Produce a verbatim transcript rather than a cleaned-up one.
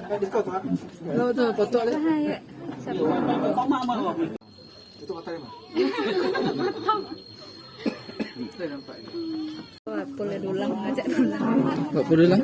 Lo tu, foto dia. Hai. Itu mata dia mah. Dia nampak. Wah, pula dulang, ajak dulang. Buat apa dulu lah?